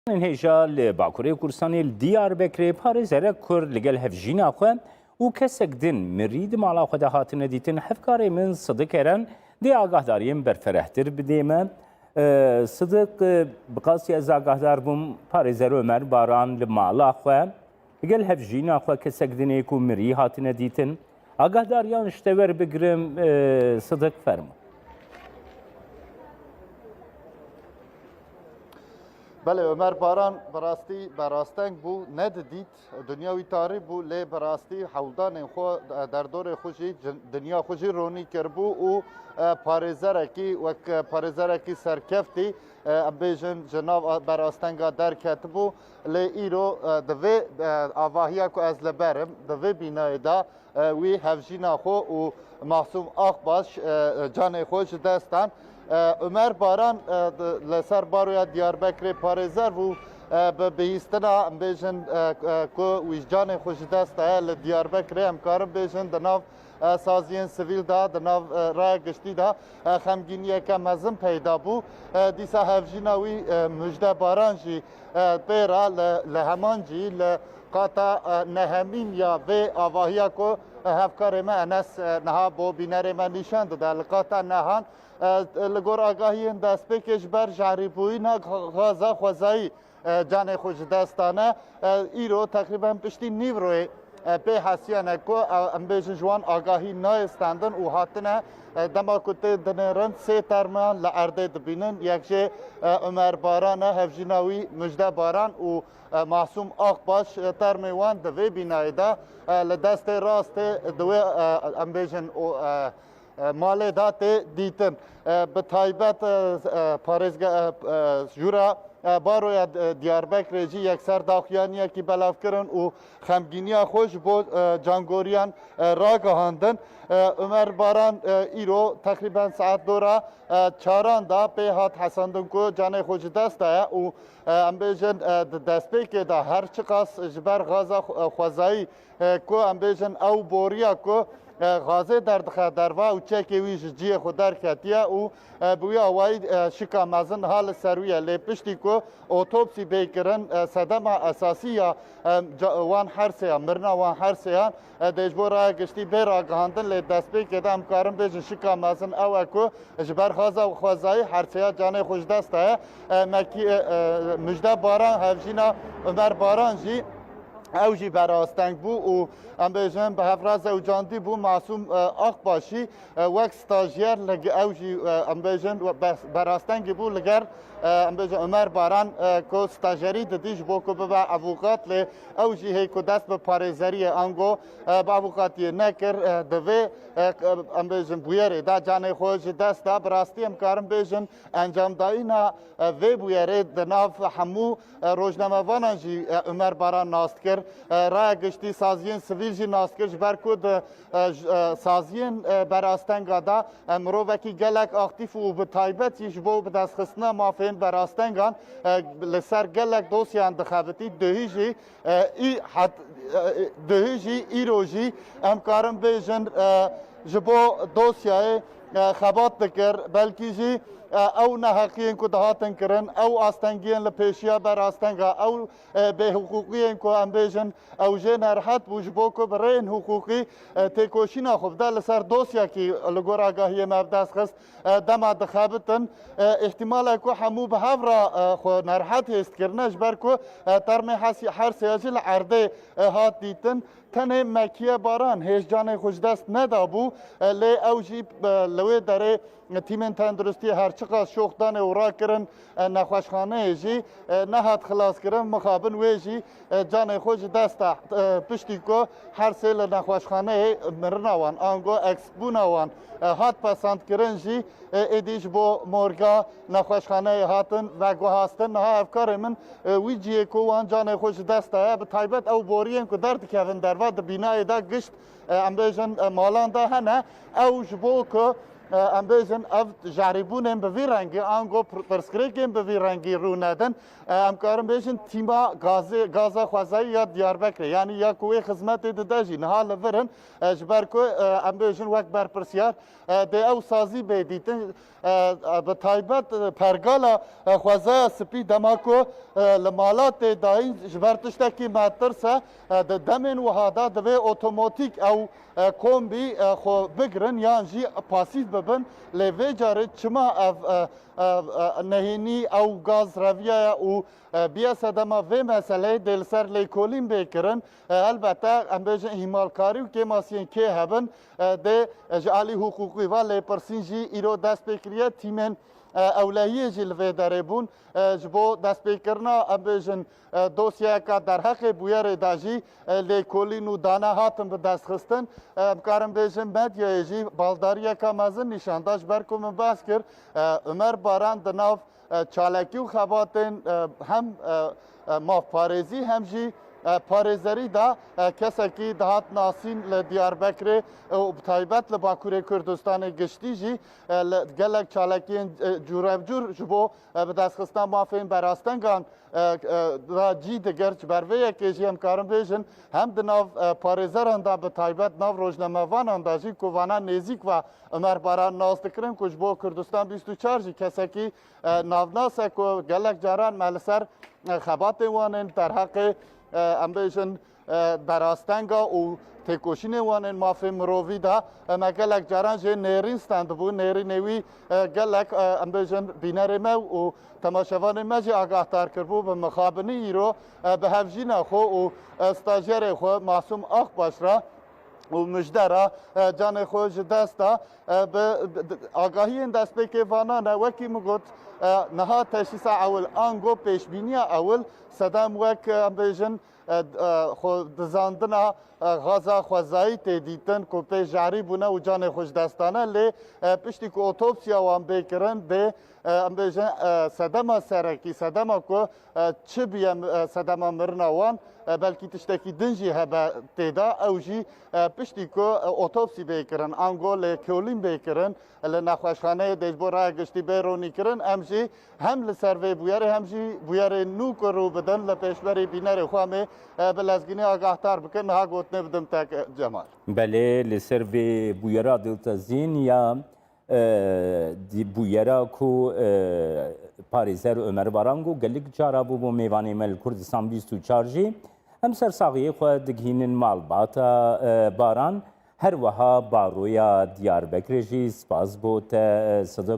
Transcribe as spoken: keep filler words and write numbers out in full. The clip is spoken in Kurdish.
Hêja li Bakurê Kurdistanê li Diyarbekirê parêzerek Kurd li gel hevjîna xwe û kesek din mirî di mala xwe de hatine dîtin. Hevkarê min Sidik Eren dê agahdariyên berferehtir bidê me. E, Sidik, e, bi qasî ez agahdar bûm, parêzer Ömer Baran li mala xwe li gel hevjîna xwe kesek din ê ku mirî hatine dîtin. Agahdariyan ji te werbigirim, e, Sidik, fermo. Belê, Ömer Baran bi rastî berasteng bû, nedidît, dinya wî tarî bû, lê bi rastî hewldanên xwe, e, derdorê xwe jî, cin-, dinya xwe jî ronî kiribû û, e, parêzerekî, wek, e, parêzerekî serkeftî, e, em bêjin, ji nav a-, berastenga derketibû. Lê îro, e, di vê, e, avahiya ku ez li ber im, di vê bînayê de, e, wî hevjîna xwe û Masûm Akbaş, e, canê xwe ji dest dan. E, Ömer Baran, e, di, li ser baroya Diyarbekirê parêzer bû, e, bi bihîstina, em bêjin, e, e, ku wî canê xwe ji dest daye li Diyarbekirê, em karin bêjin di nav, e, saziyên sivîl de, di nav, e, raya giştî de, e, xemgîniyeke mezin peyda bû. E, dîsa hevjîna wî, e, Mujde Baran jî, e, pê re li, li heman cî, li qata, e, nehemîn ya vê avahiya ku, e, hevkarê me Enes, e, niha bo bînerê me nîşan dide. Li qata nehan, e, li gor agahiyên destpêkê ji ber jehrîbûyîna gaza xwezayî, e, canê xwe ji dest dane. E, îro teqrîben piştî nîvroyê, e, pê hesiyane ku, e, em bêjin ji wan agahî nayê stendin û hatine, e, dema ku tê dinêrin sê termiyan li erdê dibînin. Yek jê, e, Ömer Baran e, hevjîna wî Mujde Baran û, e, Masûm Akbaş, e, termê wan di vê bînayê de, e, li destê rastê di wê, e, em bêjin, o, e, e, malê de tê dîtin. E, bi taybet, e, e, parêzge-, e, e, jûra, e, baroya, e, Diyarbekirê jî yekser daxuyaniyekî belav kirin û xemgîniya xwe ji bo, e, cangoriyan, e, ragihandin. E, Ömer Baran, e, îro teqrîben saet dora, e, çaran de pê hat hesandin ku canê xwe ji dest daye û, e, em bêjin, e, di destpêkê de her çiqas ji ber gaza xwe-, e, xwezayî, e, ku em bêjin ew boriya ku, e, gazê derdixe derva û çekê wî ji cihê xwe derketiye û, e, bi wî awayî, e, şika mezin ha li ser wî ye. Lê piştî ku otopsî bê kirin, e, sedema esasî ya, e, ca-, wan her sê ya, mirina wan her sê yan, e, dê ji bo raya giştî bê ragihandin, lê destpêkê de em karin bêjin şika mezin ew e ku ji ber gaza xwezayî her sê ya canê xwe ji dest daye. E, Mekî-, e, e, Mujde Baran, hevjîna Ömer Baran jî, ew jî berasteng bû û em bêjin bi hevra zewcandî bû. Masûm, e, Akbaşî, e, wek stajyer li ge-, ew jî, e, em bêjin we-, be-, berastengî bû li ger, e, em bêjin Ömer Baran, e, ku stajyerî didî ji bo ku bibe avûkat, lê ew jî hê ku dest bi parêzeriyê ango, e, bi avûkatiyê nekir, e, di vê, e, em bêjin bûyerê de canê xwe ji dest da. Bi rastî em karin bêjin encamdayîna, e, vê bûyerê di nav hemû, e, rojnamevanan jî, e, Ömer Baran nas dikir. E, raya giştî saziyên sivîl jî nas dikir, ji ber ku di, e, j-, e, saziyên, e, berastenga de, e, mirovekî gelek aktîf û bi taybet jî ji bo bidestxistina mafên berastengan, e, li ser gelek dosyan dixebitî. Duhî jî, e, î-, het-, e, duhî jî, îro jî em karin bêjin, e, ji bo dosyayê, e, xebat dikir. Belkî jî, e, ew neheqiyên ku dihatin kirin, ew astengiyên li pêşiya berastenga, ew, e, bêhiqûqiyên ku em bêjin ew jê nerehet bû, ji bo ku bi rêyên hiqûqî, e, têkoşîna xwe bide li ser dosyakî li gor agahiyê me bi dest xist, e, dema dixebitin, e, îhtimal e ku hemû bi hev re, e, xwe nerehet hês dikirine, ji ber ku, e, termê hesî-, her sêya jî li erdê, e, hat dîtin. Tenê Mekiye Baran hêj canê xwe ji dest nedabû, e, lê ew jî, e, li wê derê tîmên tenduristiyê her çiqas şox danê û rakirin, e, nexweşxaneyê jî, e, nehat xilaskirin, mixabin wê jî, e, canê xwe ji dest da. E, piştî ku her sê li nexweşxaneyê mirina wan, ango eksbûna wan, e, hat pesandkirin jî, e, êdî ji bo morga nexweşxaneyê hatin veguhastin. Niha hevkarê min, e, wî cihê ku wan canê xwe ji dest daye, bi taybet ew boriyên ku derdikevin derva di bînayê de gişt, e, em bêjin, e, malan de hene. Ew ji bo ku e, em bêjin ev jehrîbûnên bi vî rengî, ango pir-, pirsgirêkên bi vî rengî rûnedin. E, em karin bêjin tîma gazê, gaza xwezayî ya Diyarbekirê, yanî ya ku wê xizmetê dide jî niha li vir in, e, ji ber ku, e, em bêjin wek berpirsiyar, e, dê ew sazî bê dîtin. E, e, bi taybet, e, pergala, e, xwezaya spî dema ku, e, li mala tê dayîn ji ber tiştekî me tirse, e, di demên wiha de divê otomatîk ew, e, kombî, e, xwe bigirin yan jî pasîf bibin. Lê vê carê çima ev, e, e, e, nehênî ew gaz reviyaye û, e, biye sedema vê meseleyê dê li ser lêkolîn bê kirin? E, elbette em bêjin îhmalkarî û kêmasiyên kê hebin, e, dê, e, ji alî hiqûqî ve lêpirsîn jî îro dest pê kiriye. Tîmên, e, ewlehiyê jî li vê derê bûn. E, ji bo destpêkirina, em bêjin, e, dosyayeka derheqê bûyerê de jî, e, lêkolîn û dane hatin bi dest xistin. E, em karin bêjin medyayê jî baldariyeka mezin nîşan da, ji ber ku min behs kir, e, Umer Baran di nav, e, çalakî û xebatên, e, hem, e, e, mafparêzî hem jî, e, parêzerî de, e, kesekî dihat nasîn li Diyarbekirê, e, û bi taybet li Bakurê Kurdistanê giştî jî, e, li gelek çalakiyên, e, cûrebcûr ji bo, e, bidestxistina mafên berastengan, e, e, da cî digir. Ji ber vê yekê jî em karin bêjin hem di nav, e, parêzeran de, bi taybet nav rojnamevanan de jî ku vana nêzîk ve Umer Baran nas dikirin ku ji bo Kurdistan bîst û çar jî kesekî, e, navnas e ku gelek caran me li ser, e, xebatên wan ên derheqê, e, em bêjin, e, berastenga û têkoşînên wan ên mafên mirovî de, e, me gelek caran jê nêrîn stendibû. Nêrînê wî, e, gelek, e, em bêjin bînerê me û temaşevanên me jî agahdar kiribû. Bi mixabinî îro, e, bi hevjîna xwe û, e, stajyerê xwe Masûm Akbaş re û Mijde re, e, canê xwe ji dest da. E, bi, bi, di, agahiyên destpêkê vana ne, wekî min got, e, niha teşhîsa ewil, ango pêşbîniya ewil, sedem wek, e, em bêjin, e, d-, e, xwe dizandina, e, gaza xwezayî tê dîtin ku pê jehrî bûne û canê xwe ji dest dane. Lê, e, piştî ku otopsiya wan bê kirin, dê, e, em bêjin, e, sedema serekî, sedema ku, e, çi biye, e, sedema mirina wan, e, belkî tiştekî din jî hebe tê de, ew jî, e, piştî ku, e, otopsî bê kirin, ango lêkolîn bê kirin, li nexweşxaneyê dê ji bo raya giştî bê ronîkirin. Em jî hem li ser vê bûyerê hem jî bûyerên nû ku rû bidin li pêşberî bînerê xwe em ê, e, bi lezgînî agahdar bikin. Niha gotinê bidim te, e, Cemal. Belê, li ser vê bûyera diltezîn ya, e, dî-, bûyera ku, e, parêzer Ömer Baran ku gelek cara bû, bû mêvanê me li Kurdistan bîst û çar jî. Em sersaxiyê xwe digihînin malbata, e, Baran. Her wiha baroya Diyarbekirê jî spas bo te, e, Sidik.